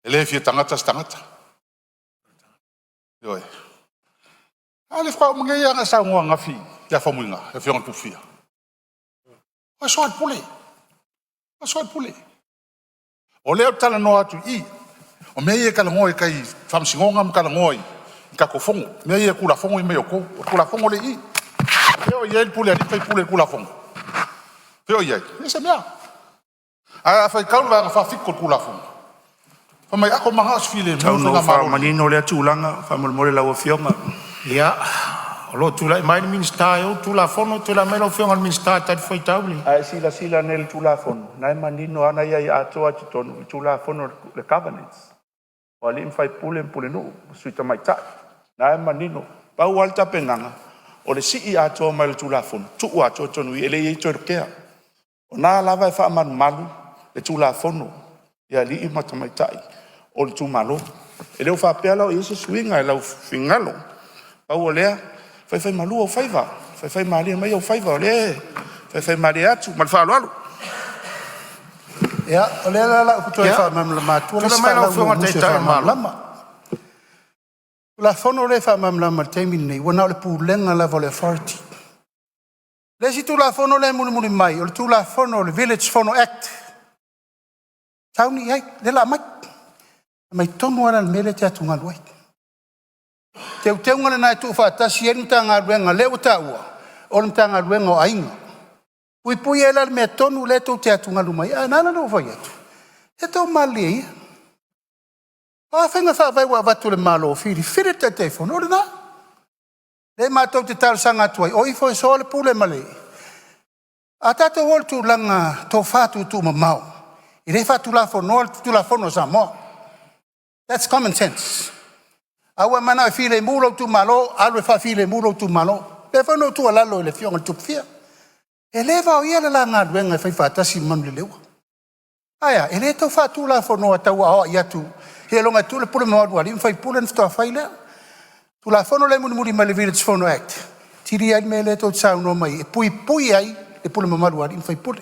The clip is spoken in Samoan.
E le fia tagata se tagata. Ioe. A lea faatoa uma nei ona e saunoa ananafi ia Faumuina, le afioga i le Tupufia. O e soalepule, e soalepule. O lea ou te talanoa atu i i, o mea ia e talanoa i tai i faamasinoga ma talanoa i tatou fono, mea ia o Tulafono ia e aumai e outou. O le Tulafono lea e i i. Fea o i ai le pule a alii ma faipule i le Tulafono? Fea o i ai? E leai se mea. Ae a faitau i le Vaega 47 o le Tulafono, fai mai a outou mananao e filemu le Tau ina ou faigamalo faamanino lea tulaga faamolemole lau Afioga. Ia, o lo o tulai mai le Minisita e ou le Tulafono. Tulai mai lau Afioga i le Minisita e talifuaitau i le A e silasila nei i le Tulafono, o lena e manino lava ana aiaiga atoa i totonu i le Tulafono o le Governance o alii ma faipule, pulenuu ma sui tamaitai, o lena e manino. Pau lava le tapenaga o le sii atoa mai o le Tulafono tuu atoa i totonu i i, e leai toe lotea. O lena lava e faamalumalu le Tulafono i alii ma tamaitai o itumalo. E le o faapea la o i ai se suiga i lou finagalo. Pau o lea, faifaimalu ou faiva, faifaimalie mai ou faiva o lea e faifaimalie atu. Ma le faaaloalo. Ia, o lea la o le a ou toe faamalamalama atua le Tulai isi mai lau faalaumi Afioga o i le musu e Taitai o le Malo. faamalamalama. O le Tulafono lea e faamalamalama i le taimi lenei, ua na o le Pulega lava o le Authority. O le isi Tulafono lea e mulimuli mai, o le Tulafono o le Village Fono Act, sauni i ai lea o le a aumai. Aumai tonu lava la i le mea lea e te atugalu ai. Teuteuga lena e tuufaatasi ai le Matagaluega lea ua taua o le Matagaluega o Aiga. Puipui ai la i le mea tonu lea tou te atugalu mai ai. Ae ala ona ou fai atu, se tatou malilie ia. O a faiga faavae ua avatu e le Malo e filifili le Taitaifono, o lena. Lea matou te talosaga atu ai, o ifo e soa le pule ma le… A tatou o i le tulaga tofa tuutuumamao, e le faatulafonoa le Tulafono a Samoa. That's common sense. A ua e manao e filemu lou itumalo, alu e faafilemu lou itumalo. O lea foi na ou tuualalo i le Afioga i le Tupufia, e le vaoia le la galuega e faifaatasi ma Manuleleua. Ae a? E le tau faatulafonoina tauaoai atu seiloga e tuu le pule mamalu a alii ma faipule ona faatoa fai lea. Tulafono lea e mulimuli mai le Village Fono Act, e tili ai le mea lea tou te saunoa mai ai e puipui ai le pulemamalu a alii ma faipule.